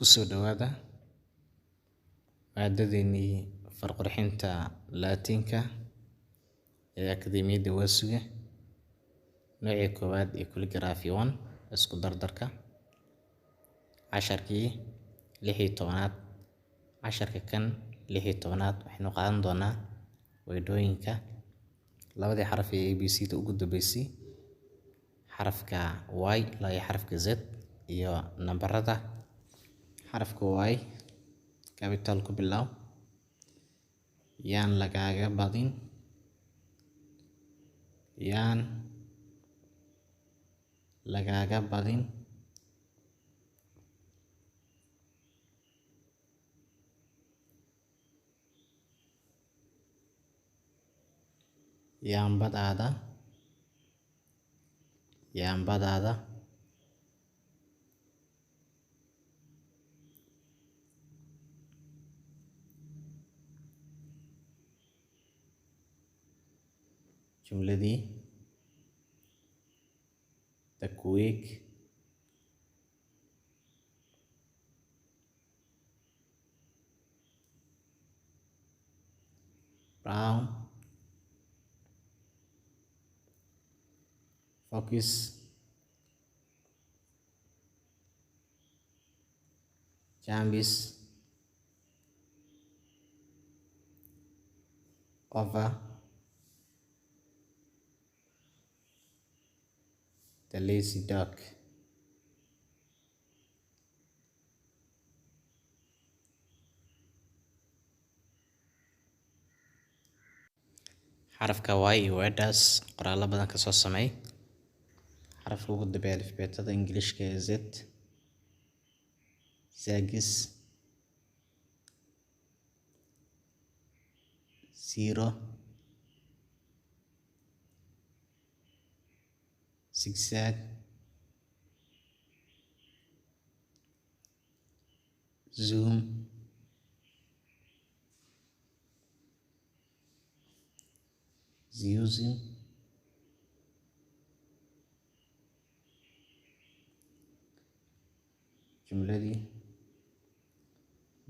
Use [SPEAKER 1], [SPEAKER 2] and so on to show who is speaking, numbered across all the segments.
[SPEAKER 1] Kusoo dhawaada maadadeennii farqurxinta Laatiinka ee Akadeemiyadda Waasuge, noocii koowaad ee Calligraphy 1, isku dardarka, casharkii 16aad. Casharka kan 16aad waxaynu qaadan doonaa weedhooyinka labadii xaraf ee A B C da ugu dambeysay, xarafka Y ilaa iyo xarafka Z, iyo nambarada. Xarafka Y capital ku bilow. Yaan lagaaga badin, yaan lagaaga badin. Yaambadaada, yaambadaada. Jumladii: the quick brown fox jumps over the lazy dog. Xarafka Y iyo weedhaas qoraallo badan ka soo sameey. Xarafka ugu dambeeya alifbeetada Ingiliishka ee Z: zags, zero, zigzag, zoom, using. Jumladii: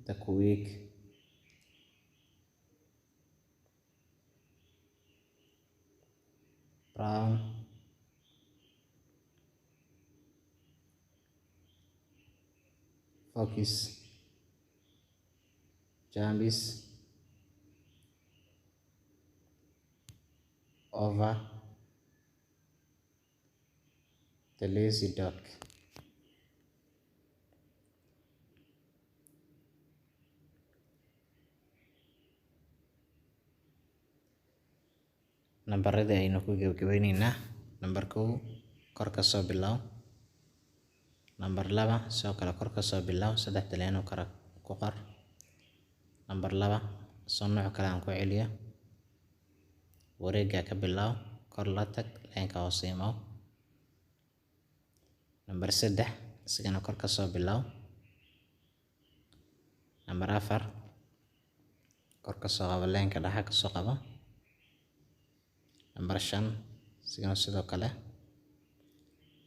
[SPEAKER 1] the quick brown fox jumps over the lazy dog. Nambaradii aynu ku gebagabeyneynaa. Nambar 1 kor ka soo bilow. Nambar 2 sidoo kale kor ka soo bilow, saddexda leen oo kala ku qor. Nambar 2 soo nooc kale aan ku celiyo. Wareegga ka bilow, kor la tag, leenka hoose imow. Nambar 3 isagana kor ka soo bilow. Nambar 4 kor ka soo qabo, leenka dhexe ka soo qabo. Nambar 5 isagana sidoo kale.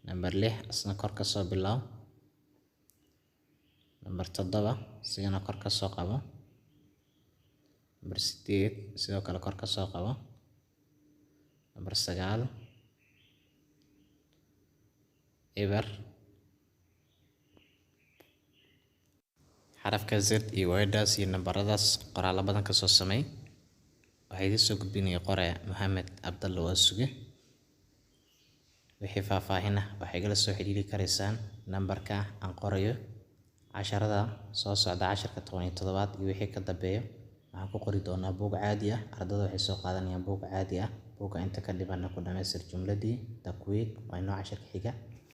[SPEAKER 1] Nambar 6 isna kor ka soo bilow. Nambar 7 isagana kor ka soo qabo. Nambar 8 sidoo kale kor ka soo qabo. Nambar 9 eber. Xarafka Z iyo weedhaas iyo nambaradaas qoraallo badan ka soo sameey. Waxaa idiin soo gudbinaya qore Maxamed Cabdalle Waasuge. Wixii faahfaahin ah waxay igala soo xiriiri karaysaan nambarka aan qorayo. Casharada soo socda, casharka 17aad iyo wixii ka dambeeya, waxaan ku qori doonaa buug caadi ah. Ardada waxay soo qaadanayaan buug caadi ah. Buugga inta ka dhimanna ku dhamaystir jumladii the quick. Waa inoo casharka xiga.